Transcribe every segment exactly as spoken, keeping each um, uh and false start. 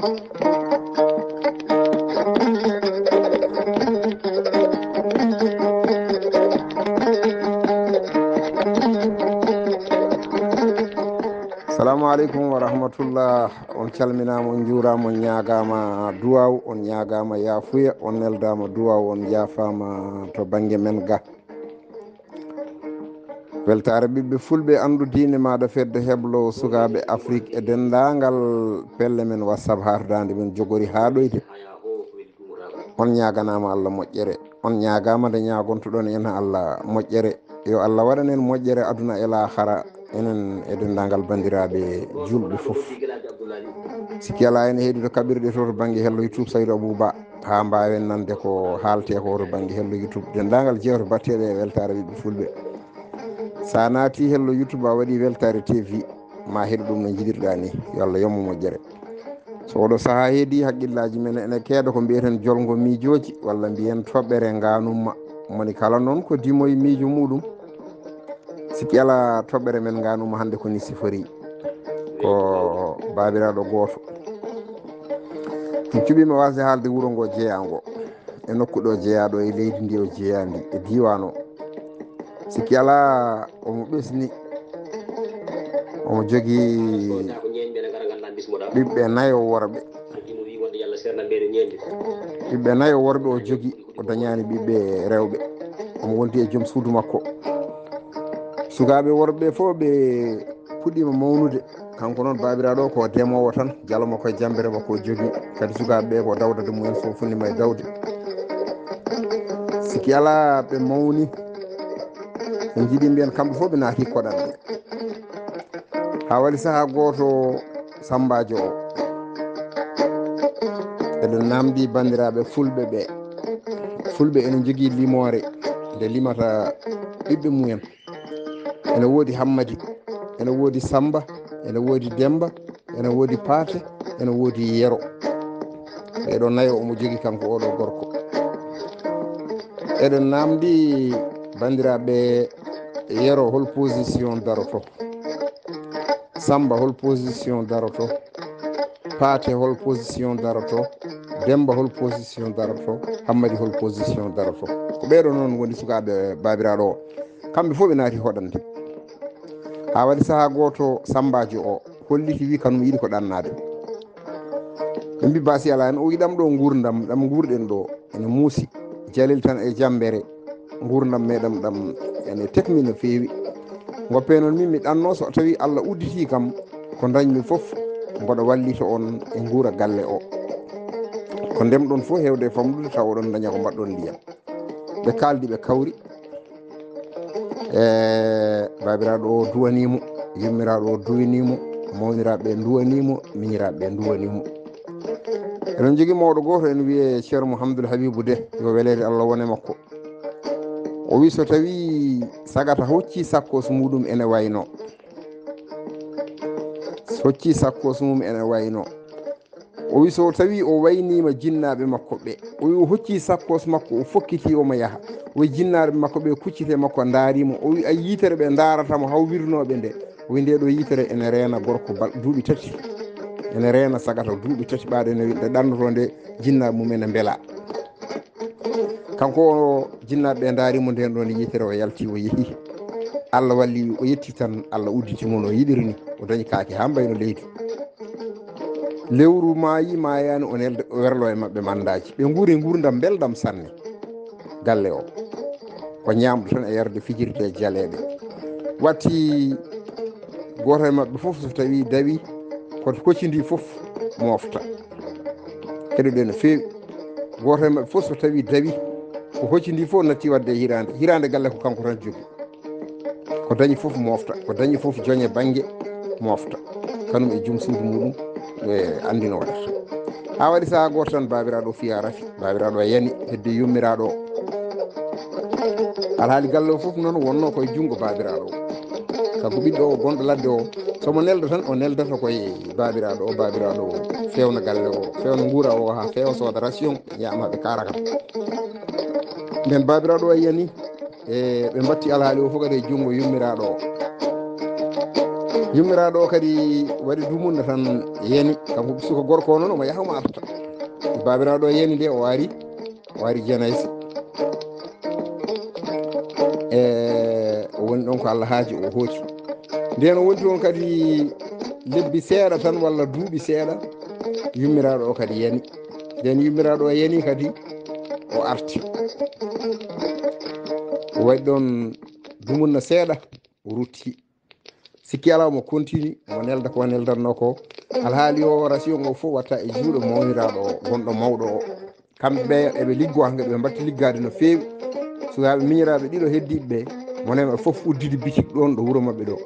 Salamu aleykum wa rahmatullah. On calminaama, on njuuraama, on ñaagaama duwaaw, on ñaagaama yaafuya, on neldaama duwaaw, on yaafaama to bannge men ga. Weltaare ɓiɓɓe fulɓe, anndu diine maaɗa, fedde heblo sukaaɓe Afrik e denndaangal pelle men WhatsApp, hardaande men jogori haa ɗoyde. On ñaaganaama Allah moƴƴere, on ñaagaama nde ñaagontoɗon en Allah moƴƴere. Yo Allah waɗan en moƴƴere aduna e laahara, enen e denndaangal banndiraaɓe juulɓe fof. Sikki alaa, ene heɗi to kaɓirɗe to, to bannge hello YouTube Saydou Abou Ba, haa mbaawen nande ko haaletee ko to bannge hello YouTube. Denndaangal jeewte baɗteeɗe e weltaare ɓiɓɓe fulɓe. So a naati hello YouTube, a waɗi weltaare T V, ma heɗo ɗum no njiɗirɗa ni. Yo Allah yommo moƴƴere. So oɗo sahaa heedi, haqqillaaji men ene keeda ko mbiyeten jolngo miijooji, walla mbiyen toɓɓere ngaanumma. Moni kala noon ko dimoye miijo muuɗum. Sikki alaa, toɓɓere men ngaanumma hannde ko ni sifori. Ko baabiraaɗo gooto. Mi cuɓiima waasde haalde wuro ngo jeyaa ngo, e nokku ɗo jeyaa ɗo, e leydi ndi o jeyaa ndi, e diiwaan o. Sikki alaa, omo ɓesni, omo jogii ɓiɓɓe nayo worɓe. Ɓiɓɓe nayo worɓe o jogii, o dañaani ɓiɓɓe rewɓe. Omo wondi e joom suudu makko. Sukaaɓe worɓe fof ɓe puɗɗiima mawnude. Kanko noon, baabiraaɗo o ko demoowo tan, jalo makko e jammbere makko o jogii. Kadi sukaaɓe ɓe ko dawdade mumen, so funnima e dawde. Sikki alaa, ɓe mawni. Ɓe njiɗi mbiyen kamɓe fof ɓe naati koɗanɗe. Haa waɗi sahaa gooto, Sammbaajo o, eɗen naamndi banndiraaɓe fulɓe ɓe. Fulɓe ene njogii limoore nde limata ɓiɓɓe mumen. Ene woodi Hammadi, ene woodi Sammba, ene woodi Demmba, ene woodi Paate, ene woodi Yero. Ɓeeɗo nayo omo jogii kanko oɗo gorko. Eɗen naamndi banndiraaɓe, Yero hol position daroto? Sammba hol position daroto? Paate hol position daroto? Demmba hol position daroto? Hammadi hol position daroto? Ko ɓeeɗo noon ngoni sukaaɓe baabiraaɗo o. Kamɓe fof ɓe naati hoɗande. Haa waɗi sahaa gooto, Sammbaajo o holliti, wi kanum yiɗi ko ɗannaade. Ɓe mbi, "Baasi alaa, en o yiɗam ɗo nguurndam, ɗam nguurɗen ɗo, ene muusi. Jalel tan e jammbere, nguurndam meɗam ɗam ene tekmi no feewi. Ngoppe noon min mi ɗanno, so tawi Allah udditii kam, ko ndañmi fof mboɗo wallita on e nguura galle o. Ko ndemɗon fof heewde e famɗude, tawa oɗon ndaña ko mbaɗɗon ndiyam." Ɓe kaaldi, ɓe kawri. E baabiraaɗo o duwanii mo, yummiraaɗo o duwanii mo, mawniraaɓe ɓe nduwanii mo, miñiraaɓe ɓe nduwanii mo. Eɗen njogii mawɗo gooto, ene wiyee Ceerno Mouhamadoul Habibou Déh, yo weleede Allah won e makko. O wi, so tawii sagata hoccii sakkos muɗum ene wayno, so hoccii sakkos mum ene wayno, o wi, so tawi o wayniima jinnaaɓe makko ɓe, o wi, o hocci sakkos makko, o fokkiti, omo yaha. O wi, jinnaaɓe makko ɓe kucciti e makko, ndaari mo. O wi, a yiitere ɓe ndaarata mo, haw wirnooɓe nde. O wi, nde ɗo yiitere ene reena gorko bal-, duuɓi tati. Ene reena sagata duuɓi tati ɓaaɗe ene, nde ɗannoto nde, jinnaaɓe mum ene mbela. Kanko o, jinnaaɓe ɓe ndaari mo ndeen ɗoon yiitere, o yalti, o yehi. Allah walli, o yetti tan, Allah udditi mo no yiɗiri ni. O dañi kaake haa mbayno leydi. Lewru maayi, maayaani, o nelda, o werlo e maɓɓe mandaaji. Ɓe nguuri nguurndam mbeldam sanne. Galle o, ko ñaamdu tan e yarde, fijirde e jaleeɗe. Watti gooto e maɓɓe fof, so tawi dawi, ko hoccidi fof mofta. Heɗoɗen no feewi. Gooto e maɓɓe fof, so tawi dawi, ko hoccidi fof natti waɗde e hiraande. Hiraande galle ko kanko tan jogii. Ko dañi fof mofta, ko dañi fof joñe bannge mofta. Kanum e joom suudu muɗum, ɓe anndi no waɗata. Haa waɗi sahaa gooto tan, baabiraaɗo o fiya rafi, baabiraaɗo o yani hedde yummiraaɗo o. Alhaali galle o fof noon wonnoo koye junngo baabiraaɗo o. Kanko ɓiɗɗo o gonɗo ladde o, so mo nelda tan, o neldata koye baabiraaɗo o, baabiraaɗo o fewna galle o, fewna nguura o, haa feewa, sooda ration, ñaama, ɓe kaara kam. Nden baabiraaɗo o yani, e ɓe mbatti alhaali o fof kadi e junngo yummiraaɗo o. Yummiraaɗo o kadi waɗi dumunna tan, yani. Kanko suka gorko o noon, omo yaha, omo arta. Baabiraaɗo o yani nde o ari, o ari janaysa. E o woni ɗon ko Allah haaji, o hooti. Nden o woni toon kadi lebbi seeɗa tan walla duuɓi seeɗa, yummiraaɗo o kadi yani. Nden yummiraaɗo o yani kadi, o arti. O waɗi ɗon dumunna seeɗa, o rutti. Sikki alaa, omo continue, omo nelda ko neldanno ko. Alhaali o, ration o fof watta e juuɗe mawniraaɗo o, gonɗo mawɗo o. Kamɓe ɓe eɓe liggo, hannde ɓe mbatti liggaade no feewi. Sukaaɓe miñiraaɓe ɗiɗo heddiiɓe ɓe, mo neema fof uddidi bitik ɗoon ɗo wuro maɓɓe ɗo.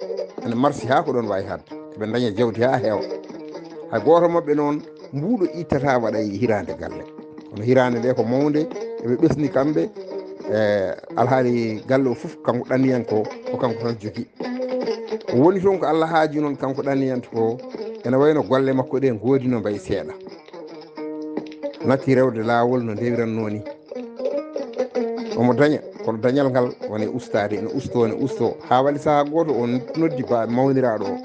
Ene marsi haa ko ɗoon waawi haaɗde. Eɓe ndaña jawdi haa heewa. Hay gooto maɓɓe noon mbuuɗo ittata waɗa e hiraande galle. Kono hiraande nde ko mawnde, eɓe ɓesni kamɓe, e alhaali galle o fof kanko ɗanniyanke o, ko kanko tan jogii. O woni toon ko Allah haaji noon, kanko ɗanniyanke o, ene wayno golle makko ɗe ngoodi no mbayi seeɗa. Natti rewde laawol no ndewiranno ni. Omo daña, kono dañal ngal woni ustaade, ene ustoo, ene ustoo. Haa waɗi sahaa gooto, o noddi ba mawniraaɗo o.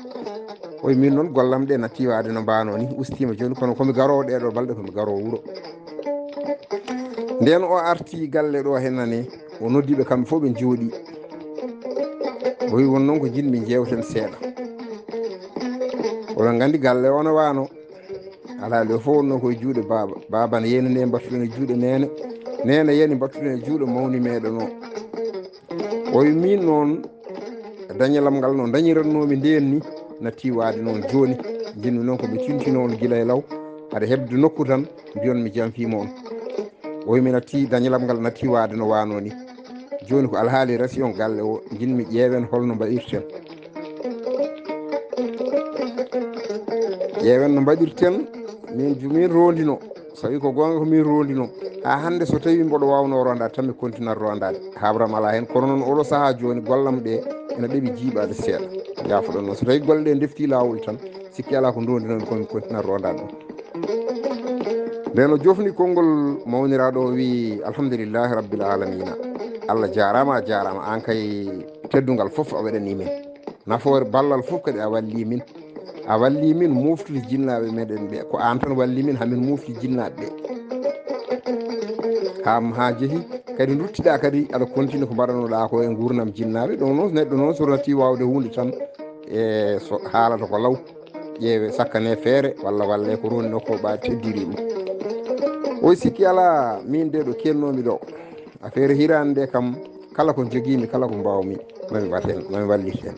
O wi, "Min noon, gollam ɗe natti waade no mbaano ni, ustiima jooni, kono ko mi garoowo ɗee ɗoo balɗe, ko mi garoowo wuro." Ndeen o arti galle ɗo hennane, o noddi ɓe kamɓe fof, ɓe njooɗii. O wi, "Won noon ko njiɗmi njeewten seeɗa. Oɗon nganndi galle o no waano. Alhaali o fof wonnoo koye juuɗe baaba. Baaba ne yani nde mbattuɗen e juuɗe neene. Neene yani mbattuɗen e juuɗe mawni meɗen o." O wi, "Min noon, dañalam ngal no dañirannoomi ndeen ni, natti waade noon jooni. Njiɗmi noon ko mi tintinoo on gila e law, haɗa heɓde nokku tan, mbiyon mi janfiima on." O wi, "Mi natti, dañalam ngal natti waade no waano ni. Jooni ko alhaali ration galle o, njiɗmi ƴeewen holno mbaɗirten. Ƴeewen no mbaɗirten, min ju-, min roondino. So tawi ko goonga, ko min roondino. Haa hannde, so tawi mboɗo waawnoo rondaade tan, mi kontinat rondaade. Haaɓram alaa heen, kono noon oɗo sahaa jooni, gollam ɗe ene ɗeɓi jiiɓaade seeɗa. Yaafoɗon noon. So tawi golle ɗe ndeftii laawol tan, sikki alaa ko ndondinomi ko, mi kontinat rondaade ɗum." Nden o jofni konngol mawniraaɗo o, wi, "Alhamdulillahi Rabbil Alamina. Allah jaaraama, a jaaraama. Aan kay, teddungal fof a waɗanii min. Nafoore, ballal fof kadi a wallii min. A wallii min mooftude jinnaaɓe meɗen ɓe. Ko aan tan wallii min haa min moofti jinnaaɓe ɓe. Haa, haa jehi kadi, nduttiɗaa kadi, aɗa continue ko mbaɗanoɗaa ko e nguurndam jinnaaɓe. Ɗum noon, neɗɗo noon, so natti waawde huunde tan, e so haalata ko law, ƴeewe, sakkane feere, walla walle ko ronno ko ɓa teddiri ɗum." O wi, "Sikki alaa, min de ɗo kennoomi ɗo, affaire hiraande nde kam, kala ko njogiimi, kala ko mbaawmi, mami waɗ heen, mami wallit heen."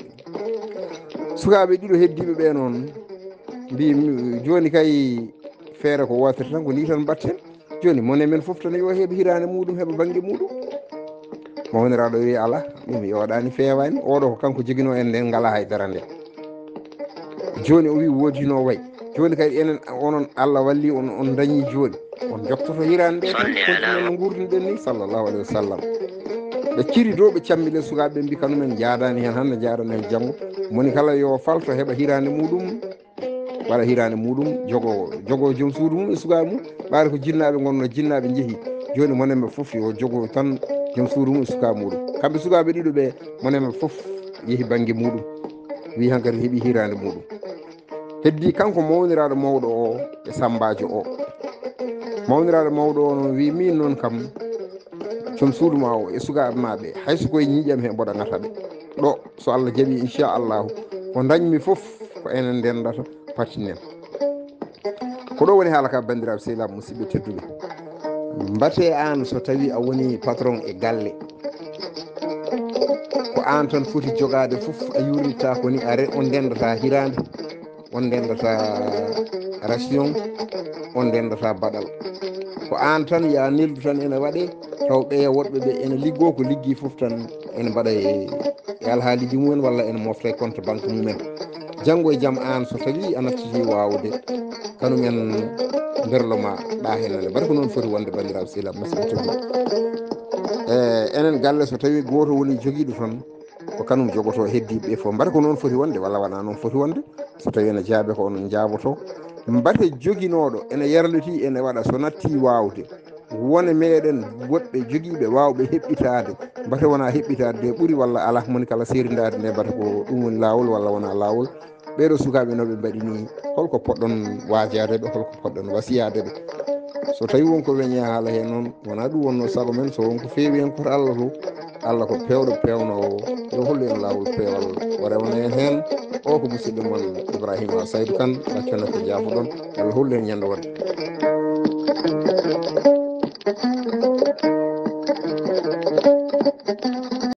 Sukaaɓe ɗiɗo heddiiɓe ɓe noon mbi, "Mi, jooni kay, feere ko wootere tan, ko nii tan mbaɗten. Jooni, mone men fof tan yo heɓ hiraande muuɗum, heɓa bannge muuɗum." Mawniraaɗo wi, "Alaa, ɗum yooɗaani, feewaani. Oɗo ko kanko joginoo en, nden ngalaa hay dara nde. Jooni," o wi, "woodino wayi. Jooni kay, enen, onon, Allah walli on, on dañi jooni. On njottoto hiraande nde tan, continue no nguurduɗen ni, sallallahu alayhi wa sallam." Ɓe ciri dow, ɓe cammi les sukaaɓe, ɓe mbi, "Kanumen njaadaani heen hannde, njaadaani heen janngo. Moni kala yo falto, heɓa hiraande muuɗum, waɗa hiraande muuɗum, jogo, jogo joom suudu mum e sukaaɓe mum. Ɓaade ko jinnaaɓe ngonno, jinnaaɓe njehi. Jooni, mone men fof yo jogo tan joom suudu mum e sukaaɓe muuɗum." Kamɓe sukaaɓe ɗiɗo ɓe, mone men fof yehi bannge muuɗum. Wi, hankadi heɓi hiraande muuɗum. Heddi kanko mawniraaɗo mawɗo o e sambaajo o. Mawniraaɗo mawɗo o noon wi, "Min noon kam, joom suudu ma o e sukaaɓe ma ɓe, hay so koye ñiiƴam he mboɗa ŋata ɓe. Ɗo, so Allah jaɓi, inchallahu, ko dañmi fof ko enen ndendata, pattinen." Ko ɗo woni haala ka, banndiraaɓe sehilaaɓe, musidɓe tedduɓe. Mbate aan, so tawi a woni patron e galle, ko aan tan foti jogaade fof, a yurnitta ko ni, a re-, on ndendata hiraande, on ndendata ration, on ndendata baɗal. Ko aan tan, ya neldu tan ene waɗe, taw ɓeya woɗɓe ɓe ene liggo, ko liggi fof tan ene mbaɗa e, e alhaaliji mumen, walla ene mofta e compte banque mumen. Janngo e jam aan, so tawi a nattiti waawde, kanumen mberlo ma ɗa hennane. Mbaɗa ko noon foti wonde, banndiraaɓe sehilaaɓe, musidɓe tedduɓe. E, enen galle, so tawi gooto woni jogiiɗo toon, ko kanum jogoto heddiiɓe ɓe fof. Mbaɗa ko noon foti wonde, walla wona noon foti wonde? So tawi ene jaabe, ko onon njaaboto. Mbate joginooɗo ene yarlitii, ene waɗa, so natti waawde, wone meɗen woɗɓe jogiiɓe waawɓe heɓɓitaade. Mbate wona heɓɓitaade de ɓuri, walla alaa, moni kala serindaade nde, mbate ko ɗum woni laawol walla wona laawol. Ɓeeɗo sukaaɓe no ɓe mbaɗi ni, holko poɗɗon waajaade ɓe, holko poɗɗon wasiyaade ɓe? So tawi wonko weñi haala heen noon, wonaa ɗum wonno sago men, so wonko feewi heen koto Allah to, Allah ko peewɗo peewnoowo, yo hollu en laawol peewal, o rewana en heen. O ko musidɗo mon Ibrahima Saydou Kane, ɗaccanno ko jaafoɗon, Allah hollu en ñande wonde.